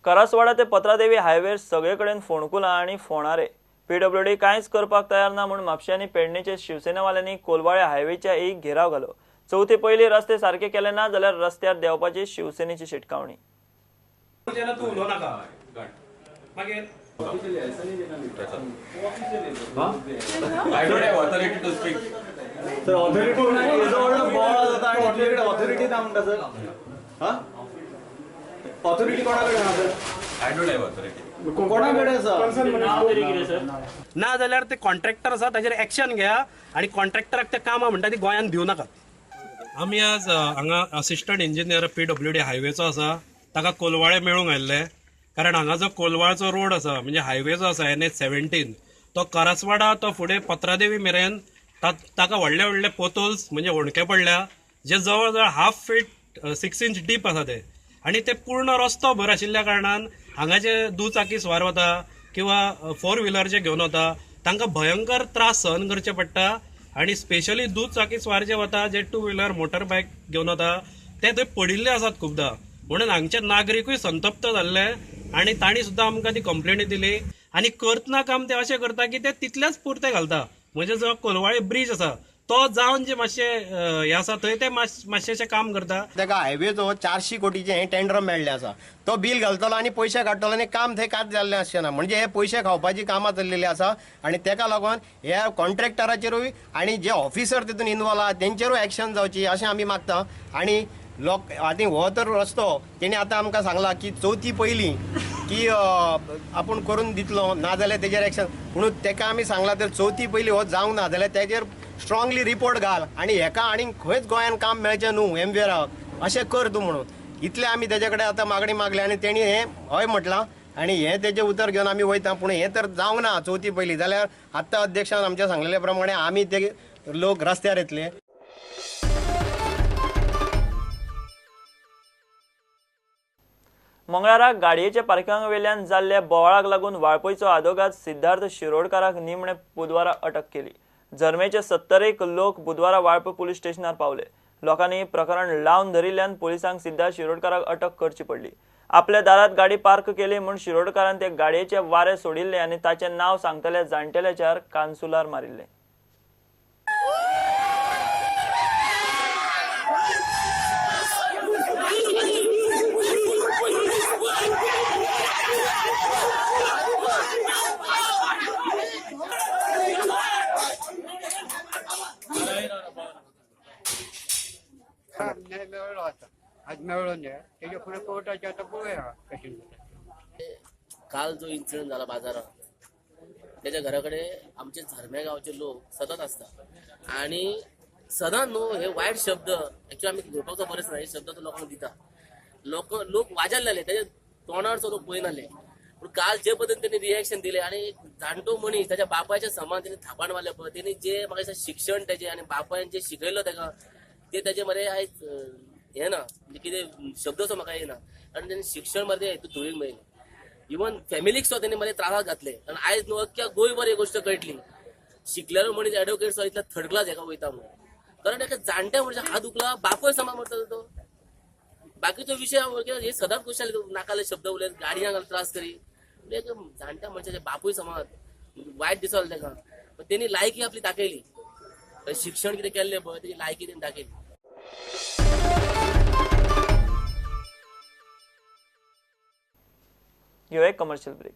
करासवाडा ते पत्रादेवी हायवेर सगळे कडेन फोंडकुलां आनी फोंडारे. पीडब्ल्यूडी कांयच करपाक तयार ना म्हूण म्हापशें आनी पेडणेचे शिवसेनावाल्यांनी कोलवाळे हायवेच्या एक घेराव घालो. चवथी पयलीं रस्ते सारके केले ना जाल्यार रस्त्यार देंवपाची शिवसेनेची शिटकावणी. ना जाल्यार ते कॉन्ट्रॅक्टर आसा ताचेर एक्शन घेया आनी कॉन्ट्रॅक्टराक ते कामां म्हणटा ती गोंयांत दिवं नाकात. आमी आज हांगा असिस्टंट इंजिनियर पीडब्ल्यूडी हायवेचो आसा ताका कोलवाळे मेळूंक आयिल्ले, कारण हांगा जो कोलवाळचो रोड आसा म्हणजे हायवे जो आसा NH 17 तो करासवाडा तो फुडें पत्रादेवी मेरेन ताका व्हडले व्हडले पोतोल्स म्हणजे होणके पडल्या जे जवळ जवळ हाफ फीट 6 इंच डीप आसा ते, आनी ते पूर्ण रस्तो भर आशिल्ल्या कारणान हांगाचे दुचाकी स्वार वता किंवा फोर व्हिलर जे घेवन वता तांकां भयंकर त्रास सहन करचे पडटा. आनी स्पेशली दुचाकी स्वार जे वता जे टू व्हिलर मोटर बायक घेवन वता ते थंय पडिल्ले आसात खुबदां, म्हणून हांगचे नागरिकूय संतप्त जाल्ले आनी तांणी सुद्दां आमकां ती कंप्लेनी दिली. आनी करतना काम ते अशें करता की ते तितलेच पुरते घालता, म्हणजे जो कोलवाळे ब्रीज आसा तो जावन जे मातशे हे आसा थंय ते मातशें काम करता. ताका हायवेचो 400 कोटीचें हें टेंडर मेळ्ळें आसा, तो बील घालतलो आनी पयशे काडटलो आनी काम थंय कांयच जाल्लें आसचें ना. म्हणजे हे पयशे खावपाची कामां चल्लेलीं आसा आनी ताका लागून ह्या कॉन्ट्रॅक्टराचेरूय आनी जे ऑफिसर तितून इनवॉल्व आहा तेंचेरूय एक्शन जावची अशें आमी मागता. आनी लोक आनी हो तर रस्तो तेणी आतां आमकां सांगला की चवथी पयलीं की आपूण करून दितलो, ना जाल्यार तेजेर एक्शन. पूण तेका आमी सांगलां तर चवथी पयलीं हो जावंक ना जाल्यार तेजेर स्ट्रॉंगली रिपोर्ट घाल आनी हेका आनी खंयच गोंयान काम मेळचें न्हू एमवीआराक अशें कर तूं म्हणून इतलें आमी तेजे कडेन आतां मागणी मागली आनी तेणी हें हय म्हटलां आनी हें तेजें उतर घेवन आमी वयता. पूण हें तर जावंक ना चवथी पयलीं जाल्यार आतां अध्यक्षान आमच्या सांगलेले प्रमाणे आमी ते लोक रस्त्यार येतले. मंगळारा गाडयेच्या पार्किंगा वेल्यान जाल्ल्या बोवाळाक लागून वाळपयचो आदोगाद सिद्धार्थ शिरोडकाराक निमणे बुधवारा अटक केली. जर्मेचे 71 लोक बुधवारा वाळपय पुलीस स्टेशनार पावले. लोकांनी प्रकरण लावन धरिल्ल्यान पोलिसांक सिद्धार्थ शिरोडकाराक अटक करची पडली. आपल्या दारात गाडी पार्क केली म्हूण शिरोडकारान ते गाडयेचे वारे सोडिल्ले आनी ताचें नांव सांगतल्या जाणटेल्याच्यार कानसुलार मारिल्ले. काल जो इन्सिडंट झाला बाजारात त्याच्या घराकडे आमचे झरम्या गावचे लोक सतत असतात आणि सदा न्हू हे वायट शब्द एक्चुअली आमी घेवपाचो बरेच ना, हे शब्द तो लोकांक दिता. लोक लोक वाजायला लागले, त्याच्या तोंडार लोक पळयनाले. पूण काल जे पद्दतीन त्यांनी रिएक्शन दिले आणि जाणटो मनीस त्याच्या बापायच्या समान त्यांनी थापाण मारले पळय, त्यांनी जे म्हाका दिसता शिक्षण त्याचे आणि बापायन जे शिकयलो ताका ते त्याचे मरे आयज हे ना म्हणजे कितें शब्दचो म्हाका येना, कारण तेणी शिक्षण मरे हितून धुळीक मेळ्ळें. इवन फॅमिलीक सुद्दां तेणी मरे त्रासाक घातले, कारण आयज न्हू अख्ख्या गोंयभर ही गोश्ट कळटली शिकलेलो मनीस एडवोकेट सुद्दां इतल्या थर्ड क्लास हेका वयता म्हणून. कारण एका जाणट्या मनशाक हात दुखला बापूय समा मरता तो. बाकीचो विशय हे सदांच गोश्ट नाकाले शब्द उलयत गाडयांक त्रास करी, म्हणजे जाणट्या मनशाचे बापूय समाज वायट दिसलो ताका, पण तेणी लायकी आपली दाखयली, शिक्षण कितें केल्लें पळय तेजी लायकी तेणी दाखयली. घेऊया एक कमर्शियल ब्रेक.